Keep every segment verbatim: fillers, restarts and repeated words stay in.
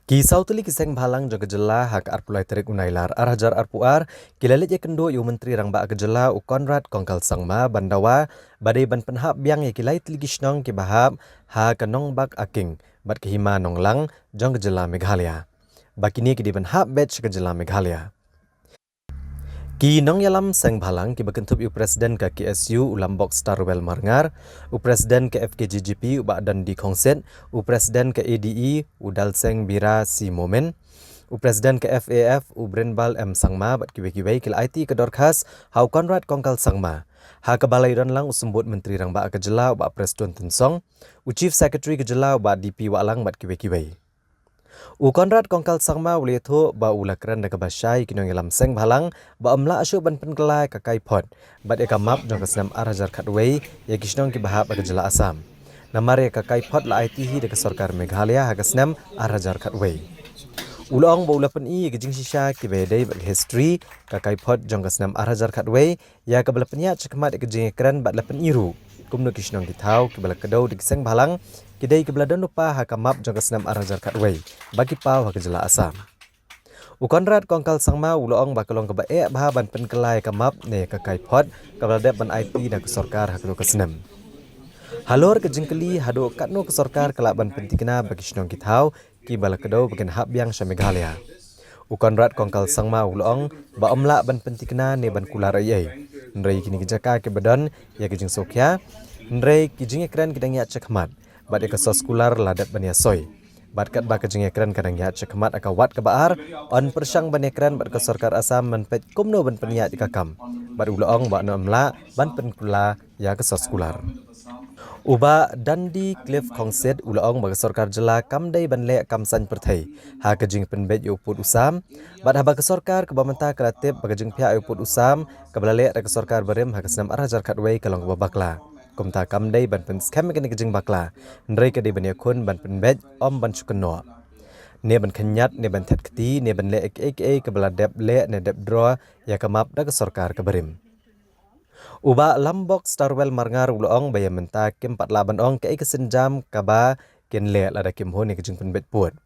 Ki saw tylli ki seng bhalang jong ka jylla ha ka arphew lai tarik u Nailar ar hajar arphew ar ki la leit ïakynduh ïa u Myntri Rangbah ka jylla u Conrad Kongkal Sangma ban dawa ba dei ban pynhap biang ïa ki lai tylli ki shnong kiba hap ha ka Nongbak Aking bad ka Hima Nonglang jong ka jylla Meghalaya, ba kine ki dei ban hap beit sha ka jylla Meghalaya. Ki nongïalam seng bhalang kiba kynthup ïa u President ka K S U u Lambok Starwell Marngar, u President ka F K J G P u Bah Dandi Khongsit, u President ka A D E u Dalseng Bira C Momin, u President ka F A F u Brinbal M Sangma bad kiwei kiwei ki la aiti ka dorkhas ha u Conrad Kongkal Sangma, ha kaba la ïadon lang u Symbud Myntri Rangbah ka jylla u Bah Prestone Tynsong, u Chief Secretary ka jylla u Bah D P Wahlang bad kiwei kiwei. U Conrad Kongkal Sangma u la ïathuh ba u la kren da kaba shai ïa ki nongïalam seng bhalang ba ym lah shuh ban pynkylla ïa ka kaiphod bad ïa ka map jong ka snem ar hajar khatwei ïa ki shnong kiba hap ha ka jylla Assam. Namar ïa ka kaiphod la aiti hi da ka sorkar Meghalaya ha ka snem ar hajar khatwei. U la ong ba u la pyni ïa ka jingshisha kiba ïadei bad ka history ka kaiphod jong ka snem ar hajar khatwei, ïa kaba la pynïaid shakhmat ïa ka jingïakren bad la pyni ruh kumno ki shnong ki thaw kiba la kdew da ki seng bhalang ki dei kiba la don lypa ha ka map jong ka snem ar hajar khatwei ba ki paw ha ka jylla Assam. U Conrad Kongkal Sangma u la ong ba ka long kaba eh bha ban pynkylla ïa ka map ne ïa ka kaiphod kaba la dep ban aiti na ka sorkar ha kato ka snem. Halor ka jingkylli haduh katno ka sorkar ka lah ban pynthikna ba ki shnong ki thaw kiba la kdew ba kin hap biang sha Meghalaya, u Conrad Kongkal Sangma u la ong ba ym lah ban pynthikna ne ban kular ei ei. Hynrei kine ki jaka kiba don ïa ki jingsngewkhia, hynrei ki jingïakren ki dang ïaid shakhmat bad ïa ka soskular la dep ban ïasoi. Bad katba ka jingïakren ka dang ïaid shakhmat ha ka wat kaba ar, yn pyrshang ban ïakren bad ka sorkar Assam ban peit kumno ban pynïaid ïa ka kam. Bad u la ong ba ym lah ban pynkylla ïa ka soskular. U Bah Dandi Cliff Khongsit u la ong ba ka sorkar jylla kam dei ban leh kam saiñ pyrthei ha ka jingpynbeit ïa u pud u sam. Bad haba ka sorkar kaba mynta ka la tip ba ka jingphiah ïa u pud u sam kaba la leh da ka sorkar barim ha ka snem ar hajar khatwei ka long kaba bakla, kumta kam dei ban pynskhem ïa kane ka jingbakla, hynrei ka dei ban ïakhun ban pynbeit, ym ban shu kynnoh ne ban khynñiat ne ban thet kti ne ban leh ïa kiei kiei kaba la dep leh ne dep draw ïa ka map da ka sorkar ka barim. U Bah Lambok Starwell Marngar u la ong ba ïa mynta kim pat lah ban ong kaei ka sienjam kaba kin leh lada kim hun ïa ka jingpynbeit pud.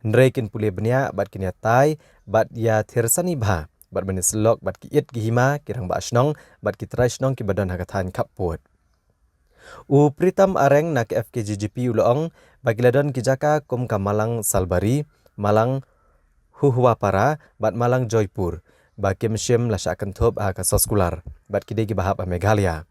Hynrei kin pule bniah bad kin ïatai bad ïathir sani bha bad ban ïasyllok bad ki it ki hima, ki rangbah shnong bad ki trai shnong kiba don ha ka thaiñ khappud. U Pritam Areng na ka F K J G P u la ong ba ki la don ki jaka kum ka Malang Salbari, Malang Huhwapara bad Malang Joypur ba kim shym la shah kynthup ha ka soskular bad ki dei kiba hap ha Meghalaya.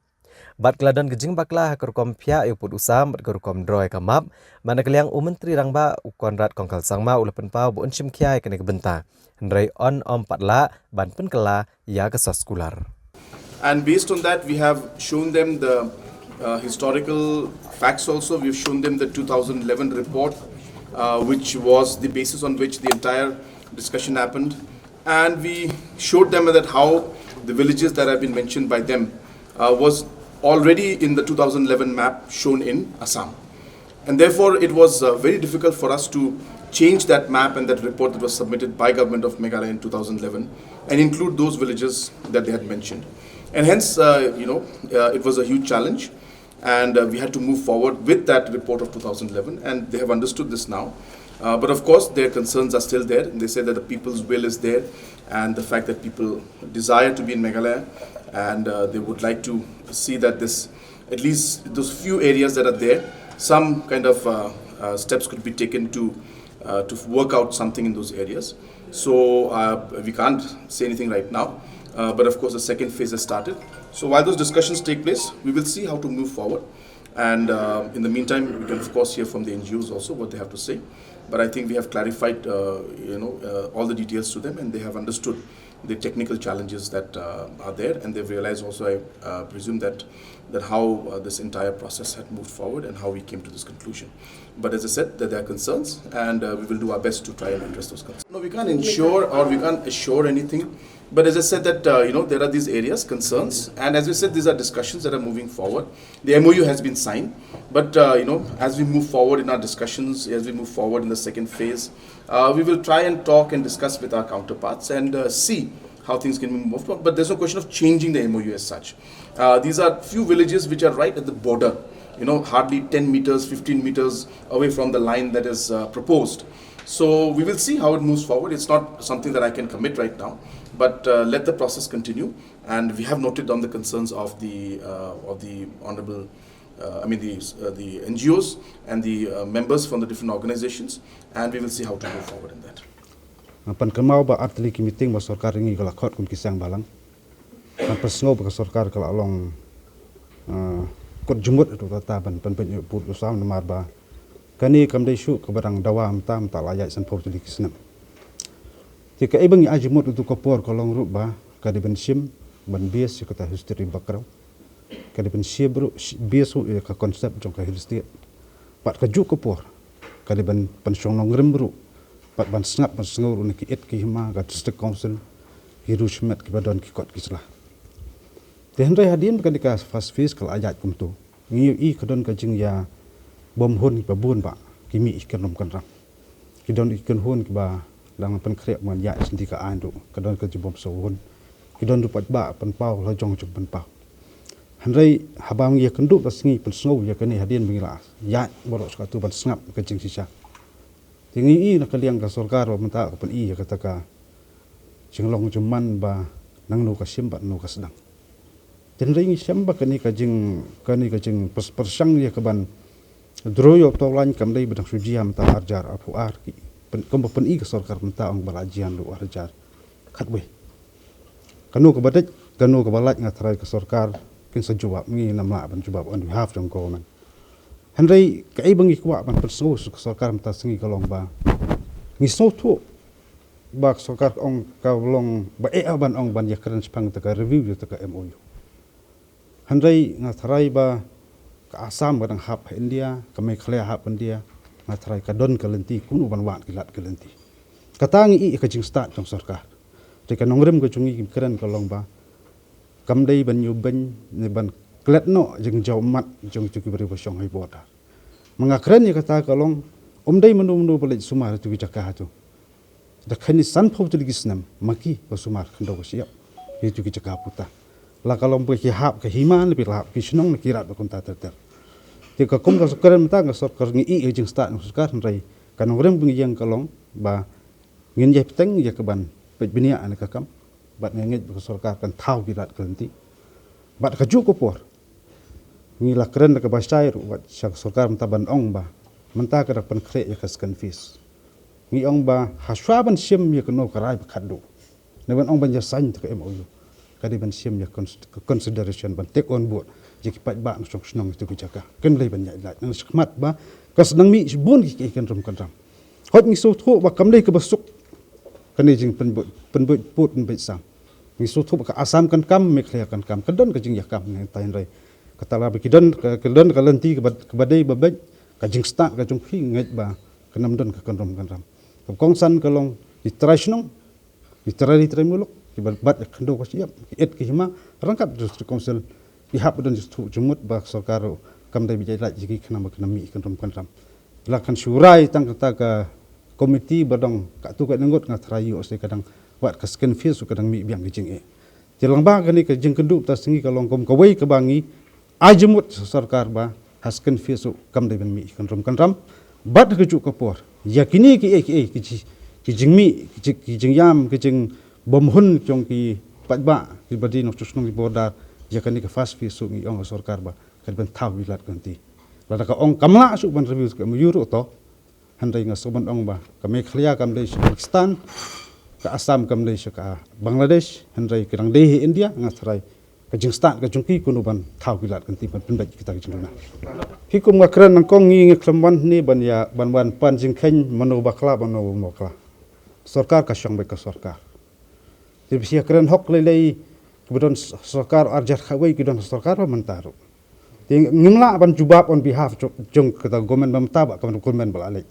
Bad ka la don ka jingbakla ha ka rukom phiah ïa u pud u sam bad ka rukom draw ïa ka map. Bad na ka liang u Myntri Rangbah u Conrad Kongkal Sangma u la pynpaw ba un shim khia ïa kane ka bynta, hynrei yn ym pat lah ban pynkylla ïa ka soskular. And based on that, we have shown them the uh, historical facts also. We've shown them the two thousand eleven report, uh, which was the basis on which the entire discussion happened. And we showed them that how the villages that have been mentioned by them uh, was already in the two thousand eleven map shown in Assam. And therefore, it was uh, very difficult for us to change that map and that report that was submitted by Government of Meghalaya in two thousand eleven and include those villages that they had mentioned. And hence, uh, you know, uh, it was a huge challenge, and uh, we had to move forward with that report of two thousand eleven, and they have understood this now. Uh, but of course, their concerns are still there. They say that the people's will is there, and the fact that people desire to be in Meghalaya, and uh, they would like to see that this, at least those few areas that are there, some kind of uh, uh, steps could be taken to uh, to work out something in those areas. So uh, we can't say anything right now. Uh, but of course, the second phase has started. So while those discussions take place, we will see how to move forward. And uh, in the meantime, we can of course hear from the N G Os also what they have to say. But I think we have clarified, uh, you know, uh, all the details to them, and they have understood the technical challenges that uh, are there, and they've realized also, I uh, presume, that that how uh, this entire process had moved forward and how we came to this conclusion. But as I said, that there are concerns, and uh, we will do our best to try and address those concerns. No, we can't ensure or we can't assure anything. But as I said, that uh, you know, there are these areas, concerns, and as we said, these are discussions that are moving forward. The M O U has been signed, but uh, you know, as we move forward in our discussions, as we move forward in the second phase, uh, we will try and talk and discuss with our counterparts and uh, see how things can be moved on. But there's no question of changing the M O U as such. Uh, these are few villages which are right at the border, you know, hardly ten meters, fifteen meters away from the line that is uh, proposed. So we will see how it moves forward. It's not something that I can commit right now, but uh, let the process continue. And we have noted down the concerns of the uh, of the honourable, uh, I mean the uh, the N G Os and the uh, members from the different organisations, and we will see how to move forward in that. Nga pan kynmaw ba artylli ki meeting ba sorkar ngi ka la khot kum ki seng balang. Nga pynsngew ba ka sorkar ka la long, ah, kut jumut atu tata ban pynbeit ïa pud u sam namar ba kane kam dei shuh kaba dang dawa mynta mynta la ïaid sanphew tylli ki snem. Te kaei ba ngi ai jumut atu ka por ka long ruh ba ka dei ban shim ban base ïa kata history background. Ka dei ban shim ruh base ruh ïa ka concept jong ka hill state. Bad ka juh ka por ka dei ban pynshong nongrim ruh bad ban sngap ban sngew ruh na ki eit ki hima ka district council, ki riew shimet kiba don ki kot ki sla. Te hynrei hadien ba kane ka first phase ka la ïaid kumto, ngi ïohi ka don ka jingïabymhun kiba bun ba ki mih ki kynrum kynram. Ki don ki kynhun kiba dang pynkhreh ban ïaid sha ka aiñ ruh, ka don ka jingbymsngewhun. Ki don ruh paidbah pynpaw la jong jong pynpaw. Hynrei haba ngi ïakynduh da sngi pynsngew ïa kane hadien ba ngi la ïaid baroh sha katu ban sngap ka jingshisha. Te ngi i na ka liang ka sorkar ba mynta ka pyni ïa kata ka jinglong jingman ba nangno ka shim bad nangno ka sdang. Te hynrei ngi shem ba kane ka jing, kane ka jingpyrshang ïa kaban draw ïa u tawlaiñ kam dei ba dang shu jia mynta ha ar hajar arphew ar ki. Pyn, kumba pyni ka sorkar mynta ong ba la jia naduh ar hajar khatwei. Kano kaba dei, kano kaba lait nga tharai ka sorkar kin sa jubab, ngi ngam lah ban jubab on behalf jong government. Hynrei kaei ba ngi kwah ban pynsngew sha ka sorkar mynta sngi ka long ba ngi sngewthuh ba ka sorkar ka ong ka long ba eh ban ong ban ïakren shaphang kata ka review ïa kata ka M O U. Hynrei nga tharai ba ka Assam ka dang hap ha India, ka Meghalaya hap ha India, nga tharai ka don ka lynti kumno ban wad ki lad ki lynti. Kata ngi i ka jingstad jong sorkar. Te ka nongrim ka jong ngi ki kren ka long ba kam dei ban ïubeiñ ne ban klet noh jingjaw ummat jong kitu ki briew ba shong ha border. Ma nga kren ïa kata ka long, um dei mano mano ba leit sumar ha kitu ki jaka ha tu. Da kane sanphew tylli ki snem ma ki ba sumar khyndew ka shyiap ha kitu ki jaka puta. La ka long ba ki hap ka hima ne ki la hap ki shnong ne ki rat ba kumta ter ter. Te ka kum ka sorkar mynta, ka sorkar ngi i ka jingstad jong sorkar, hynrei ka nongrim ba ngi ïeng ka long ba ngin ïai bteng ïa kaban peit bniah ïa kane ka kam. Bad nga ngeit ba ka sorkar kan thaw ki lad ki lynti. Bad ka juh ka por ngi la kren da kaba shai ruh wat sha ka sorkar mynta ban ong ba mynta ka dang pynkhreh ïa ka second phase. Ngi ong ba hashwa ban shim ïa kano ka rai ba khatduh ne ban ong ban ïasain ïa ka M O U, ka dei ban shim ïa ka cons-, ka consideration ban take on board ïa ki paidbah na shong shnong ïa kitu ki jaka. Kan lei ban ïaid lait na shakhmat ba ka sdang mih shibun ki, ki kynrum kynram. Hooid ngi sngewthuh ba kam dei kaba suk kane jingpynbeit, pynbeit pud pynbeit sam. Ngi sngewthuh ba ka Assam kan kam, Meghalaya kan kam, ka don ka jingïakam ne, hynrei kata la ba ki don ka, ka don ka lynti kaba, kaba dei ba beit. Ka jingstad ka jong ki ngeit ba kan ym don ka kynrum kynram. Ka kongsan ka long ki trai shnong, ki trai ri trai muluk, kiba bat ïa khyndew ka shyiap, ki eit ki hima, ryngkat district council, ki hap ban don jingthoh jingmut ba ka sorkar ruh kam dei ba ïaid lait ïa ki khnang ba kan ym mih kynrum kynram. La kan shu rai tang kata ka komiti ba dang katto katne ngut, nga tharai ïoh shisha ka dang wad ka second phase ruh ka dang mih biang ka jingeh. Te lyngba kane ka jingkynduh mynta sngi ka long kum kawei kaba ngi ai jingmut sha sorkar ba ha second phase ruh kam dei ban mih kynrum kynram. Bad ka juh ka por ïa kine kiei kiei ki ji, ki jingmih, ki ji, ki jingïam, ki jingbymhun jong ki paidbah kiba dei nongshong shnong ki border, ïa kane ka first phase ruh ngi ong ka sorkar ba ka dei ban thaw ki lad ki lynti. Lada ka ong kam lah shuh ban review ka M O U ruh to. Hynrei nga sngewbha ban ong ba ka Meghalaya kam dei sha Pakistan, ka Assam kam dei sha ka Bangladesh, hynrei ka dang dei ha India, nga tharai ka jingstad ka jong ki kumno ban thaw ki lad ki lynti ban pynbeit kita ki jingduna. Ki kum nga kren nyngkong, ngi ngi khlem wan hangne ban ïa, ban wan pan jingkheiñ mano bakla mano bym bakla. Sorkar ka shong beit ka sorkar. Te ba shu ïakren hok lei lei kiba don sorkar ar hajar khatwei ki don sorkar ba mynta ruh. Te ngim lah ban jubab on behalf jong, jong kata government ba mynta bad ka government ba la leit.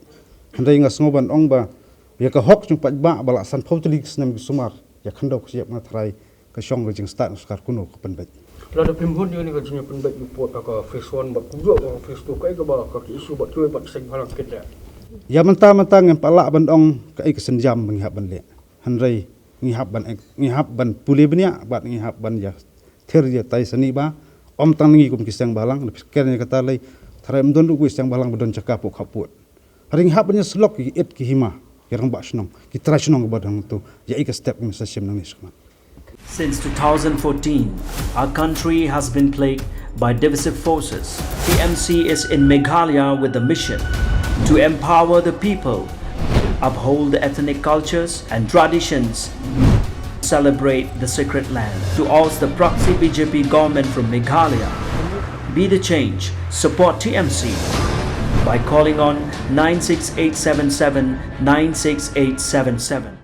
Hynrei nga sngew ban ong ba ïa ka hok jong paidbah ba la sanphew tylli ki snem ki sumar ïa khyndew ka shyiap, nga tharai ka shong ka jingstad sorkar kumno ka pynbeit. Lada phim hun ïa kane ka jingpynbeit report ha ka phase one bad kumjuh ha ka phase two, kaei kaba ka issue bad kiwei pat ki seng bhalang kin leh? Ïa mynta mynta ngim pat lah ban ong kaei ka sienjam ba ngi hap ban leh. Hynrei ngi hap ban, ngi hap ban pule bniah bad ngi hap ban ïa ther ïa tai sani ba ym tang ngi kum ki seng bhalang, na phi kren ïa kata lei, tharai ym don ruh ki seng bhalang ba don jaka hapoh khappud. Hynrei ngi hap ban ïa slok ïa ki eit ki hima. ki rangbah shnong, ki trai shnong kiba don hangto, ïa i ka step ngin sa shim nangne shakhmat. Since two thousand fourteen, our country has been plagued by divisive forces. T M C is in Meghalaya with the mission to empower the people, uphold the ethnic cultures and traditions, celebrate the sacred land. To oust the proxy B J P government from Meghalaya, be the change, support T M C by calling on nine six eight seven seven nine six eight seven seven.